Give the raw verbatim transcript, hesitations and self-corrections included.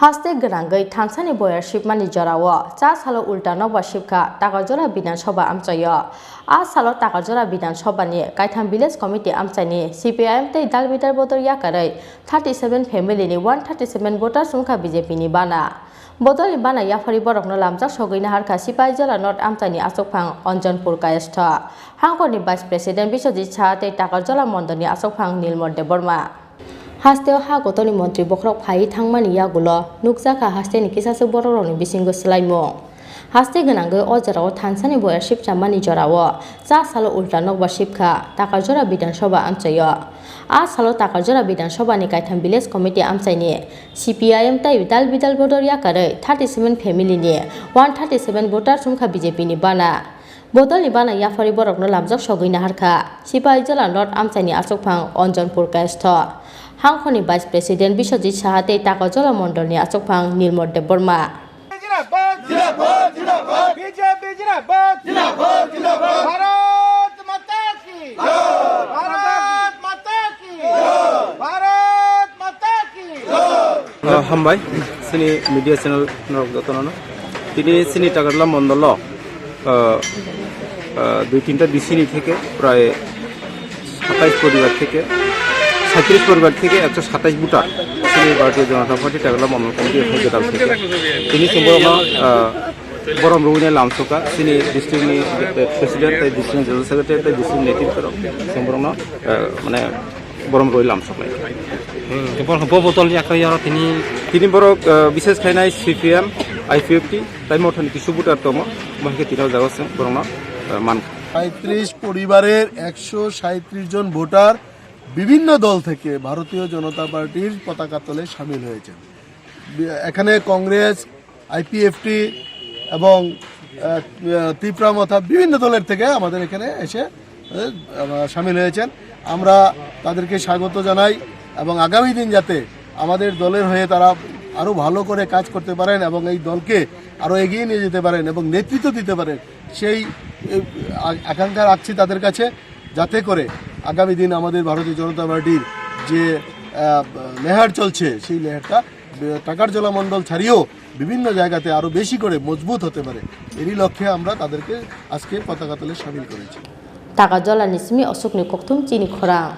Haste gwnangwi thansani boyar sibmani jorao cha salo ulta nokbar sibkha Takarjora Bidhan Sabha amchaio. A salo Takarjora Bidhan Sabhani kaitham Village Committee amchaini C P I M tei dal bidal bodol yakarwi thirty seven family ni one thirty seven voters wngkha B J P ni bana. Bodolni bana yaphari borokno lamjak sogwi naharkha Sipahijola North amchaini achukphang Anjanpur Kayastha, hangkorni Vice President Biswajit Saha tei Takarjala Mondolni achukphang Nilmon Debbarma. Hasteo ha gotoni montri bokhorok phaiwi thangmani yagulo nukjakha hasteni kisaswk borokrokni bisingo swlaimung. Haste gwnangwi o jorao thansani boyar sibchamani jorao cha salo ulta nokbar sibkha Takarjora Bidhan Sabha amchaio. A salo Takarjora Bidhan Sabhani kaitham Village Committee amchaini C P I M tei dal bidal bodol yakarwi thirty seven family ni one thirty seven voters wngkha B J P ni bana. Bodolni bana yaphari borokno lamjak sogwi naharkha Sipahijola North amchaini achukphang Anjanpur Kayastha, hangkhorni Vice President Biswajit Saha tei Takarjala Mondolni achukphang Nilmon Debbarma. जिंदाबाद, जिंदाबाद, जिंदाबाद। बीजेपी जिंदाबाद, जिंदाबाद, जिंदाबाद। भारत माता की जय। भारत माता की जय। भारत माता की जय। Ah, hambai, sini media channel norok jotono. Tini sini Takarjala mondolo, ah, ah, dui tinta D C ni theke prai সাতাইশ পরিবার থেকে, সাঁইত্রিশ পরিবার থেকে একশো সাতাইশ ভোটার শ্রী ভারতীয় জনতা পার্টি টাকলা মন্ডল কমিটি এখানে জেলা থেকে তিনি সম্পূর্ণ, আহ, বরম রুইনে লামসোকা, তিনি ডিস্ট্রিক্ট প্রেসিডেন্ট, তাই ডিস্ট্রিক্ট জেনারেল সেক্রেটারি, তাই ডিস্ট্রিক্ট নেতৃত্ব সম্পূর্ণ, আহ, মানে বরম রুই লামসোকা। Bo, bo botol yakho yaro tini. Tini borok, ah, bises khainai C P M, I P F T, tai mothani kisu voter tomo, bahai khe tini o jaga se borokno, ah, man. সাঁইত্রিশ পরিবারের একশো সাঁইত্রিশ জন ভোটার বিভিন্ন দল থেকে ভারতীয় জনতা পার্টির পতাকা তলে সামিল হয়েছেন। বি-, এখানে কংগ্রেস, আইপিএফটি এবং, আহ, আহ, তিপ্রা মথা বিভিন্ন দলের থেকে আমাদের এখানে এসে, আহ, সামিল হয়েছেন। আমরা তাদেরকে স্বাগত জানাই এবং আগামী দিন যাতে আমাদের দলের হয়ে তারা আরও ভালো করে কাজ করতে পারেন এবং এই দলকে আরও এগিয়ে নিয়ে যেতে পারেন এবং নেতৃত্ব দিতে পারেন, সেই, এ, আ-, আকাঙ্ক্ষা রাখছি তাদের কাছে, যাতে করে আগামী দিন আমাদের ভারতীয় জনতা পার্টির যে, আহ, লেহার চলছে, সেই লেহারটা, আহ, টাকারজলা মণ্ডল ছাড়িয়েও বিভিন্ন জায়গাতে আরও বেশি করে মজবুত হতে পারে। এরই লক্ষ্যে আমরা তাদেরকে আজকে পতাকা তলে সামিল করেছি। Takarjala ni simi Ashok ni kokthum chini khorang.